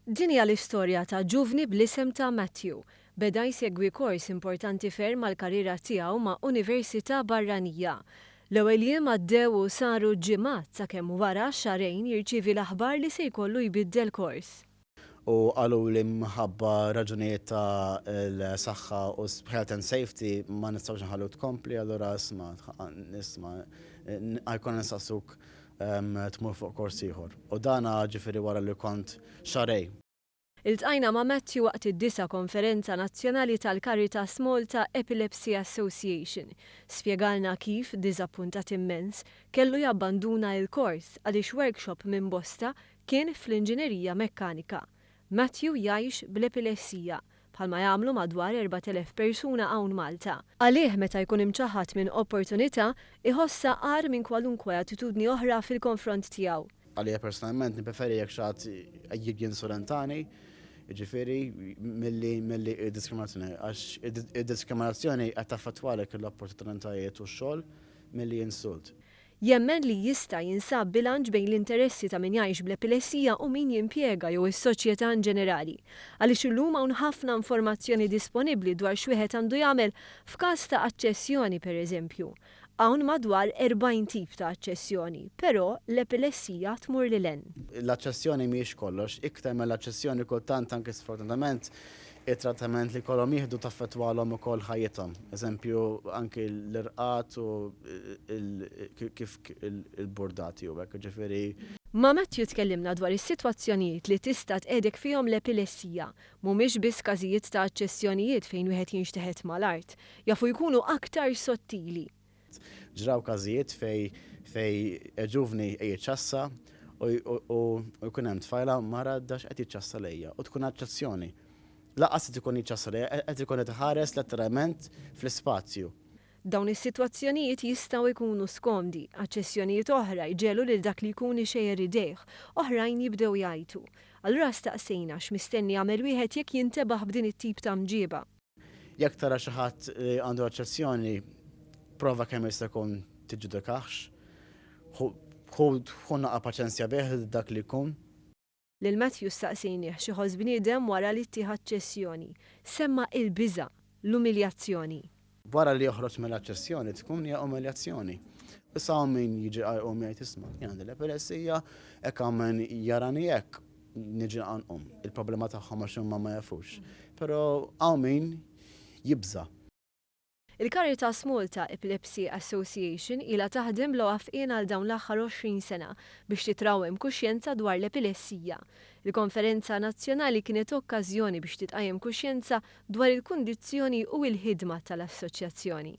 Din hija l-istorja ta' ġuvni bl-isem ta' Matthew. Beda jsegwi kors importanti ferm għall-karriera tiegħu ma' università barranija. L-ewwel jiem għaddew u saru ġimgħat sakemm wara xahrejn jirċievi l-aħbar li se jkollu jbiddel kors. U qaluli minħabba raġunijiet ta' l-saħħa u health and safety ma nistgħux nħallu tkompli, allura isma' isma' jkollna nistaqsuk tmur fuq kors ieħor. U dana ġifieri wara li kont xahrejn. Iltqajna ma' Matthew waqt id-disa' Konferenza Nazzjonali tal-Caritas Malta Epilepsy Association. Spjegalna kif, diżappuntat immens, kellu jabbanduna il-kors għaliex workshop minn bosta kien fl-inġinerija mekkanika. Matthew jgħix bl-epilessija, bħalma jagħmlu madwar 4,000 persuna hawn Malta. Għalih meta jkun imċaħħad minn opportunità, iħossha agħar minn kwalunkwe attitudni oħra fil-konfront tiegħu. Għalija personalment nippreferi jekk xi ħadd jinsulentani, jiġifieri milli milli id-diskriminazzjoni għax id-diskriminazzjoni qed taffettwalek l-opportunitajiet u x-xogħol milli insult. Jemmen li jista' jinsab bilanċ bejn l-interessi ta' min jgħix bl-epilessija u min jimpjega jew is-soċjetà in ġenerali. Għaliex illum hawn ħafna informazzjoni disponibbli dwar x'wieħed għandu jagħmel f'każ ta' aċċessjoni pereżempju. Hawn madwar 40 tip ta' aċċessjoni, però l-epilessija tmur lil hinn. L-aċċessjoni mhijiex kollox, iktar mill-aċċessjoni kultant anke sfortunatament it-trattament li jkollhom jieħdu taffettwalhom ukoll ħajjithom. Eżempju, anki l-irqad u kif il-burdati u hekk, ġifieri. Ma' Matthew tkellimna dwar is-sitwazzjonijiet li tista' tqiegħdek fihom l-epilessija. Mhumiex biss każijiet ta' aċċessjonijiet fejn wieħed jinxteħet mal-art. Jafu jkunu aktar sottili. Ġraw każijiet fejn fejn ġuvni jiċċassa u jkun hemm tfajla mara dax qed jiċċassa lejja u tkun aċċessjoni. Lanqas qed ikun jiċċassa lejja, qed ikun qed iħares letteralment fl-ispazju. Dawn is-sitwazzjonijiet jistgħu jkunu skomdi, aċċessjonijiet oħra jġegħlu lil dak li jkun ixejjer idejh, oħrajn jibdew jgħajtu. Allura staqsejna x'mistenni jagħmel wieħed jekk jintebaħ b'din it-tip ta' mġiba. Jekk tara xi ħadd li għandu aċċessjoni, prova kemm jista' jkun tiġġudikahx. Ħu naqa' paċenzja bih dak li jkun. Lil Matthew staqsejnieh x'iħoss bniedem wara li ttih aċċessjoni. Semma il-biża', l-umiljazzjoni. Wara li joħroġ mill-aċċessjoni tkun hija umiljazzjoni. Issa hawn min jiġi jqum jgħid isma' jien għandi l-epilessija, hekk hawn min jarani hekk niġi nqum. Il-problema tagħhom għax huma ma jafux. Però hawn min jibża'. Il-Caritas Malta Epilepsy Association ilha taħdem bla waqfien għal dawn l-aħħar 20 sena biex titrawwem kuxjenza dwar l-epilessija. Il-konferenza nazzjonali kienet okkażjoni biex titqajjem kuxjenza dwar il-kundizzjoni u l-ħidma tal-assoċjazzjoni.